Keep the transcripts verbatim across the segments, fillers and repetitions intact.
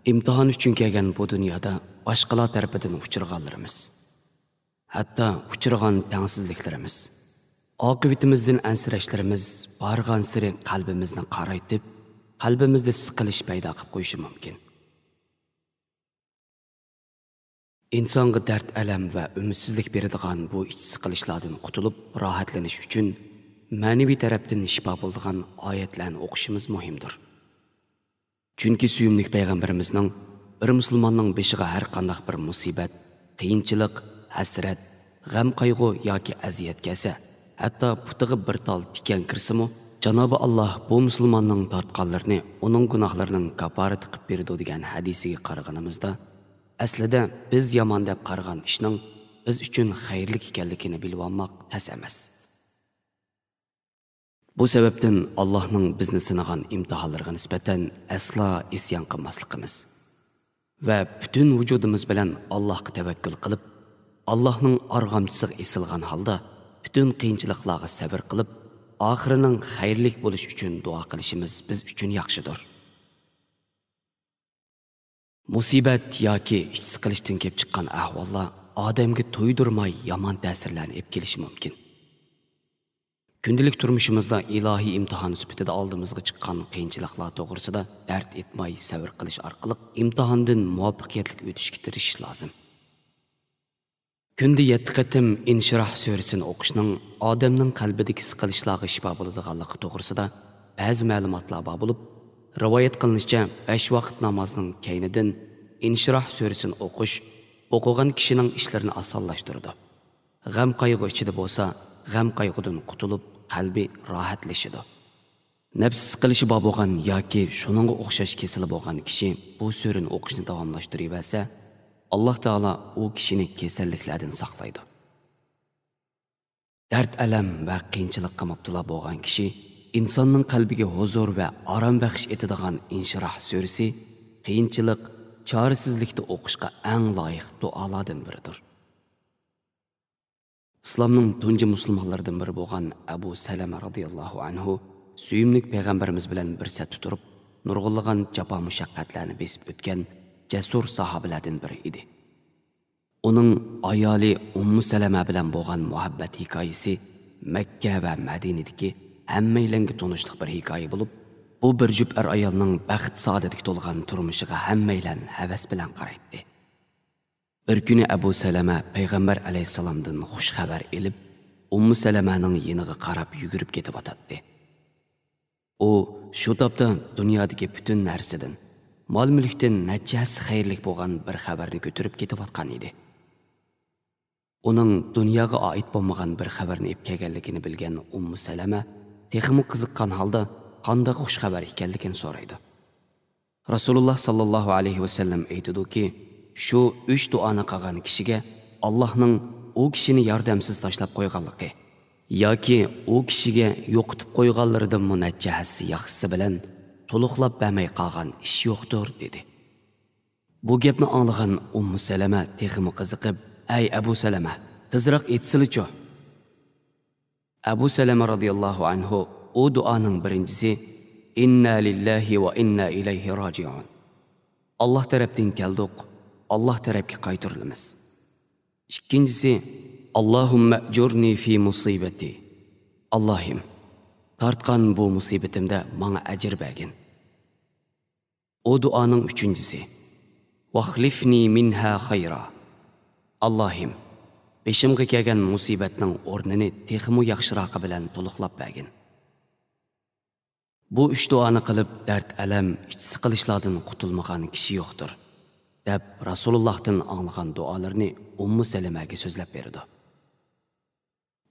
ئىمتىھان ئۈچۈن كەلگەن بۇ دۇنيادا باشقىلار تەرىپىدىن ئۇچرىغانلىرىمىز، ھەتتا ئۇچرىغان تەڭسىزلىكلىرىمىز، ئاقىۋىتىمىزدىن ئەنسىرەشلىرىمىز بارغانسېرى قەلبىمىزنى قارايتىپ، قەلبىمىزدە سىقىلىش پەيدا قىلىپ قويۇشى مۇمكىن. ئىنسانغا دەرد-ئەلەم ۋە ئۈمىدسىزلىك بېرىدىغان بۇ ئىچ سىقىلىشلاردىن قۇتۇلۇپ، راھەتلىنىش ئۈچۈن مەنىۋى تەرەپتىن شىپا بولىدىغان ئايەتلەرنى ئوقۇشىمىز مۇھىمدۇر. چۈنكى سۆيۈملۈك پەيغەمبىرىمىزنىڭ، بىر مۇسۇلماننىڭ بېشىغا ھەر قانداق بىر مۇسىبەت، قىيىنچىلىق، ھەسرەت، غەم-قايغۇ ياكى ئەزىيەت كەلسە، ھەتتا پۇتىغا بىر تال تىكەن كىرسىمۇ، جانابى ئاللاھ بۇ مۇسۇلماننىڭ تارتقانلىرىنى ئۇنىڭ گۇناھلىرىنىڭ كاپپارىتى قىلىپ بېرىدۇ دېگەن ھەدىسىگە قارىغىنىمىزدا، ئەسلىدە بىز يامان دەپ قارىغان ئىشنىڭ بىز ئۈچۈن خەيرلىك ئىكەنلىكىنى بىلىۋالماق تەس ئەمەس. بۇ سەۋەبتىن ئاللاھنىڭ بىزنى سىنىغان ئىمتىھانلىرىغا نىسبەتەن ئەسلا ئىسيان قىلماسلىقىمىز ۋە پۈتۈن ۋۇجۇدىمىز بىلەن ئاللاھقا تەۋەككۈل قىلىپ، ئاللاھنىڭ ئارغامچىسىغا ئېسىلغان ھالدا پۈتۈن قىيىنچىلىقلارغا سەۋر قىلىپ، ئاخىرىنىڭ خەيرلىك بولۇشى ئۈچۈن دۇئا قىلىشىمىز بىز ئۈچۈن ياخشىدۇر. مۇسىبەت ياكى ئىچ سىقىلىشتىن كېلىپ چىققان ئەھۋاللار ئادەمگە تۇيدۇرماي يامان تەسىرلەرنى ئېلىپ كېلىشى مۇمكىن. كۈندىلىك تۇرمۇشىمىزدا ئىلاھىي ئىمتىھان سۈپىتىدە ئالدىمىزغا چىققان قىيىنچىلىقلار توغرىسىدا دەرد ئېيتماي سەۋر قىلىش ئارقىلىق ئىمتىھاندىن مۇۋەپپەقىيەتلىك ئۆتۈشكە تىرىشىش لازىم. كۈندە يەتتە قېتىم ئىنشىراھ سۈرىسىنى ئوقۇشنىڭ ئادەمنىڭ قەلبىدىكى سىقىلىشلارغا شىپا بولىدىغانلىقى توغرىسىدا بەزى مەلۇماتلار بار بولۇپ، رىۋايەت قىلىنىشىچە، بەش ۋاقىت نامازنىڭ كەينىدىن ئىنشىراھ سۈرىسىنى ئوقۇش ئوقۇغان كىشىنىڭ ئىشلىرىنى ئاسانلاشتۇرىدۇ. غەم-قايغۇ ئىچىدە بولسا، غەم-قايغۇدىن قۇتۇلۇپ، قەلبى راھەتلىشىدۇ. نەپسى سىقىلىشى بار بولغان ياكى شۇنىڭغا ئوخشاش كېسىلى بولغان كىشى بۇ سۈرىنى ئوقۇشنى داۋاملاشتۇرۇۋەرسە، ئاللاھ تائالا ئۇ كىشىنى كېسەللىكلەردىن ساقلايدۇ. دەرد-ئەلەم ۋە قىيىنچىلىققا مۇپتىلا بولغان كىشى ئىنساننىڭ قەلبىگە ھۇزۇر ۋە ئارام بەخش ئېتىدىغان ئىنشىراھ سۈرىسى قىيىنچىلىق، چارىسىزلىكتە ئوقۇشقا ئەڭ لايىق دۇئالاردىن بىرىدۇر. ئىسلامنىڭ تۇنجى مۇسۇلمانلىرىدىن بىرى بولغان ئەبۇ سەلەمە رازىياللاھۇ ئەنھۇ سۆيۈملۈك پەيغەمبىرىمىز بىلەن بىر سەپتە تۇرۇپ، نۇرغۇنلىغان جاپا-مۇشەققەتلەرنى بېسىپ ئۆتكەن جەسۇر ساھابىلەردىن بىرى ئىدى. ئۇنىڭ ئايالى ئۇممۇ سەلەمە بىلەن بولغان مۇھەببەت ھېكايىسى مەككە ۋە مەدىنىدىكى ھەممەيلەنگە تونۇشلۇق بىر ھېكايە بولۇپ، بۇ بىر جۈپ ئەر-ئايالنىڭ بەخت-سائادەتكە تولغان تۇرمۇشىغا ھەممەيلەن ھەۋەس بىلەن قارايتتى. بىر كۈنى ئەبۇ سەلەمە پەيغەمبەر ئەلەيھىسسالامدىن خۇش خەۋەر ئېلىپ، ئۇممۇ سەلەمەنىڭ يېنىغا قاراپ يۈگۈرۈپ كېتىۋاتاتتى. ئۇ شۇ تاپتا دۇنيادىكى پۈتۈن نەرسىدىن، مال-مۈلۈكتىن نەچچە ھەسسە خەيرلىك بولغان بىر خەۋەرنى كۆتۈرۈپ كېتىۋاتقان ئىدى. ئۇنىڭ دۇنياغا ئائىت بولمىغان بىر خەۋەرنى ئېلىپ كەلگەنلىكىنى بىلگەن ئۇممۇ سەلەمە تېخىمۇ قىزىققان ھالدا قانداق خۇش خەۋەر ئىكەنلىكىنى سورايدۇ. رەسۇلۇللاھ ساللاللاھۇ ئەلەيھى ۋەسەللەم ئېيتىدۇكى، شۇ ئۈچ دۇئانى قىلغان كىشىگە ئاللاھنىڭ ئۇ كىشىنى ياردەمسىز تاشلاپ قويغانلىقى ياكى ئۇ كىشىگە يوقىتىپ قويغانلىرىدىنمۇ نەچچە ھەسسە ياخشىسى بىلەن تولۇقلاپ بەرمەي قالغان ئىش يوقتۇر، دېدى. بۇ گەپنى ئاڭلىغان ئۇممۇ سەلەمە تېخىمۇ قىزىقىپ، ئەي ئەبۇ سەلەمە، تېزراق ئېيتسىلىچۇ! ئەبۇ سەلەمە رازىياللاھۇ ئەنھۇ ئۇ دۇئانىڭ بىرىنچىسى، ئىننا لىللاھى ۋە ئىننا ئىلەيھى راجىئۇن. ئاللاھ تەرەپتىن كەلدۇق، ئاللاھ تەرەپكە قايتۇرۇلىمىز. ئىككىنچىسى، ئاللاھۇممە ئەجۇرنى فى مۇسىبەتى. ئاللاھىم، تارتقان بۇ مۇسىبىتىمدە ماڭا ئەجىر بەرگىن. ئۇ دۇئانىڭ ئۈچىنچىسى، ۋەخلىفنى مىنھا خەيرا. ئاللاھىم، بېشىمغا كەلگەن مۇسىبەتنىڭ ئورنىنى تېخىمۇ ياخشىراقى بىلەن تولۇقلاپ بەرگىن. بۇ ئۈچ دۇئانى قىلىپ، دەرد-ئەلەم، ئىچ سىقىلىشلاردىن قۇتۇلمىغان كىشى يوقتۇر، دەپ، رەسۇلۇللاھتىن ئاڭلىغان دۇئالىرىنى ئۇممۇ سەلەمەگە سۆزلەپ بېرىدۇ.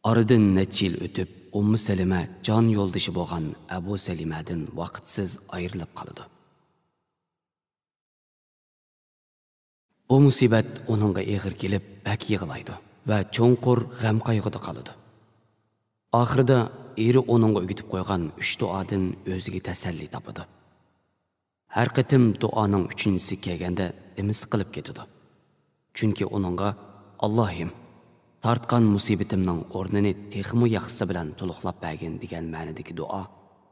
ئارىدىن نەچچە يىل ئۆتۈپ، ئۇممۇ سەلىمە جان يولدىشى بولغان ئەبۇ سەلىمەدىن ۋاقىتسىز ئايرىلىپ قالىدۇ. بۇ مۇسىبەت ئۇنىڭغا ئېغىر كېلىپ، بەك يىغلايدۇ ۋە چوڭقۇر غەم-قايغۇدا قالىدۇ. ئاخىرىدا ئېرى ئۇنىڭغا ئۆگىتىپ قويغان ئۈچ دۇئادىن ئۆزىگە تەسەللى تاپىدۇ. ھەر قېتىم دۇئانىڭ ئۈچىنچىسى كەلگەندە دېمى سىقىلىپ كېتىدۇ. چۈنكى ئۇنىڭغا، ئاللاھىم، تارتقان مۇسىبىتىمنىڭ ئورنىنى تېخىمۇ ياخشىسى بىلەن تولۇقلاپ بەرگىن دېگەن مەنىدىكى دۇئا،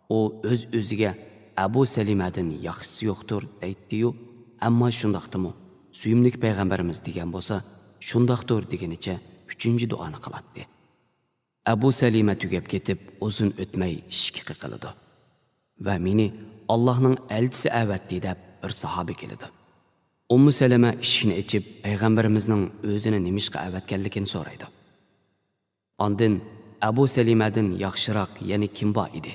ئۇ ئۆز-ئۆزىگە ئەبۇ سەلىمەدىن ياخشىسى يوقتۇر دەيتتىيۇ، ئەمما شۇنداقتىمۇ، سۆيۈملۈك پەيغەمبىرىمىز دېگەن بولسا، شۇنداقتۇر دېگىنىچە ئۈچىنچى دۇئانى قىلاتتى. ئەبۇ سەلىمە تۈگەپ كېتىپ، ئۇزۇن ئۆتمەي ئىشىكى قېقىلىدۇ ۋە مېنى ئاللاھنىڭ ئەلچىسى ئەۋەتتى دەپ بىر ساھابە كېلىدۇ. ئۇممۇ سەلەمە ئىشىكنى ئېچىپ، پەيغەمبىرىمىزنىڭ ئۆزىنى نېمىشقا ئەۋەتكەنلىكىنى سورايدۇ. ئاندىن ئەبۇ سەلىمەدىن ياخشىراق يەنە كىم بار ئىدى؟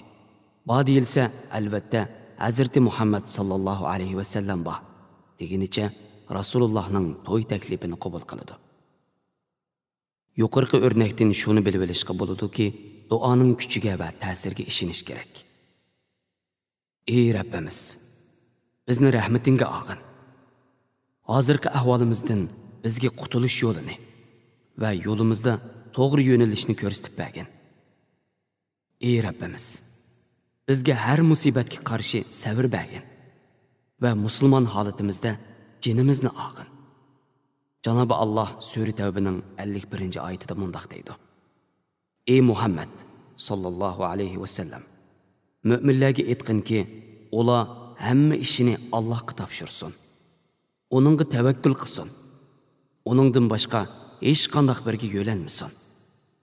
بار دېيىلسە، ئەلۋەتتە، ھەزرىتى مۇھەممەد ساللاللاھۇ ئەلەيھى ۋەسەللەم بار، دېگىنىچە رەسۇلۇللاھنىڭ توي تەكلىپىنى قوبۇل قىلىدۇ. يۇقىرىقى ئۆرنەكتىن شۇنى بىلىۋېلىشقا بولىدۇكى، دۇئانىڭ كۈچىگە ۋە تەسىرىگە ئىشىنىش كېرەك. ئى رەببىمىز، بىزنى رەھمىتىڭگە ئالغىن. ھازىرقى ئەھۋالىمىزدىن بىزگە قۇتۇلۇش يولىنى ۋە يولىمىزدا توغرا يۆنىلىشنى كۆرسىتىپ بەرگىن. ئى رەببىمىز، بىزگە ھەر مۇسىبەتكە قارشى سەۋر بەرگىن ۋە مۇسۇلمان ھالىتىمىزدە جېنىمىزنى ئالغىن. جانابى ئاللاھ سۈرە تەۋبىنىڭ ئەللىك بىرىنچى ئايىتىدە مۇنداق دەيدۇ: ئى مۇھەممەد ساللاللاھۇ ئەلەيھى ۋەسەللەم، مۆمىنلەرگە ئېيتقىنكى، ئۇلار ھەممە ئىشىنى ئاللاھقا تاپشۇرسۇن، ئۇنىڭغا تەۋەككۈل قىلسۇن، ئۇنىڭدىن باشقا ھېچقانداق بىرىگە يۆلەنمىسۇن.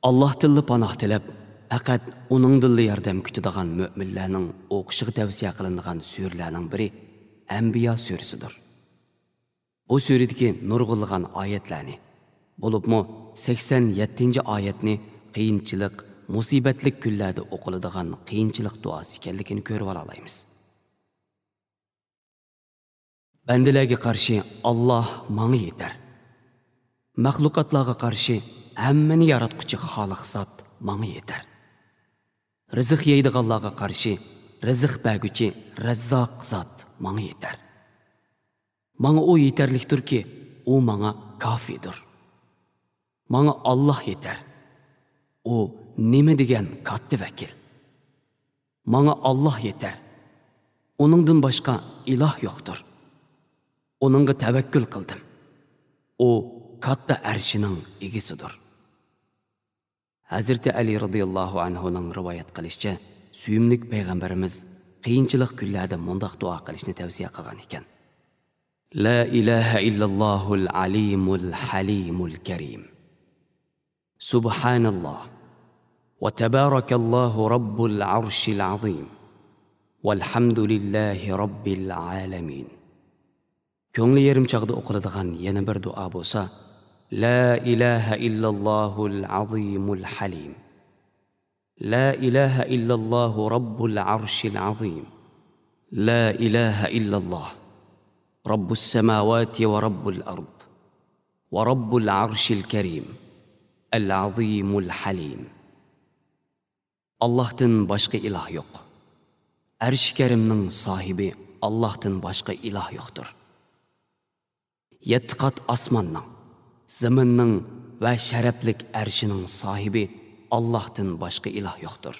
ئاللاھتىنلا پاناھ تىلەپ، پەقەت ئۇنىڭدىنلا ياردەم كۈتىدىغان مۆمىنلەرنىڭ ئوقۇشىغا تەۋسىيە قىلىنىدىغان سۈرىلەرنىڭ بىرى ئەنبىيا سۈرىسىدۇر. بۇ سۈرىدىكى نۇرغۇنلىغان ئايەتلەرنى، بولۇپمۇ سەكسەن يەتتىنچى ئايەتنى قىيىنچىلىق، مۇسىبەتلىك كۈنلەردە ئوقۇلىدىغان قىيىنچىلىق دۇئاسى ئىكەنلىكىنى كۆرۈۋالالايمىز. بەندىلەرگە قارشى ئاللاھ ماڭا يېتەر. مەخلۇقاتلارغا قارشى ھەممىنى ياراتقۇچى خالىق زات ماڭا يېتەر. رىزىق يەيدىغانلارغا قارشى رىزىق بەرگۈچى رەززاق زات ماڭا يېتەر. ماڭا ئۇ يېتەرلىكتۇركى، ئۇ ماڭا كافىدۇر. ماڭا ئاللاھ يېتەر. ئۇ نېمە دېگەن كاتتا ۋەكىل! ماڭا ئاللاھ يېتەر. ئۇنىڭدىن باشقا ئىلاھ يوقتۇر. ئۇنىڭغا تەۋەككۈل قىلدىم. ئۇ كاتتا ئەرشىنىڭ ئىگىسىدۇر. ھەزرىتى ئەلى رازىياللاھۇ ئەنھۇنىڭ رىۋايەت قىلىشىچە، سۆيۈملۈك پەيغەمبىرىمىز قىيىنچىلىق كۈنلەردە مۇنداق دۇئا قىلىشنى تەۋسىيە قىلغان ئىكەن: لا إله إلا الله العليم الحليم الكريم. سبحان الله وتبارك الله رب العرش العظيم والحمد لله رب العالمين. كۆڭلى يېرىم چاغدا ئوقۇلىدىغان يەنە بىر دۇئا بولسا، لا إله إلا الله العظيم الحليم. لا إله إلا الله رب العرش العظيم. لا إله إلا الله رب السماوات ورب الأرض ورب العرش الكريم العظيم الحليم. ئاللاھتىن باشقا ئىلاھ يوق. ئەرشى كەرىمنىڭ ساھىبى ئاللاھتىن باشقا ئىلاھ يوقتۇر. يەتتە قات ئاسماننىڭ، زېمىننىڭ ۋە شەرەپلىك ئەرشىنىڭ ساھىبى ئاللاھتىن باشقا ئىلاھ يوقتۇر.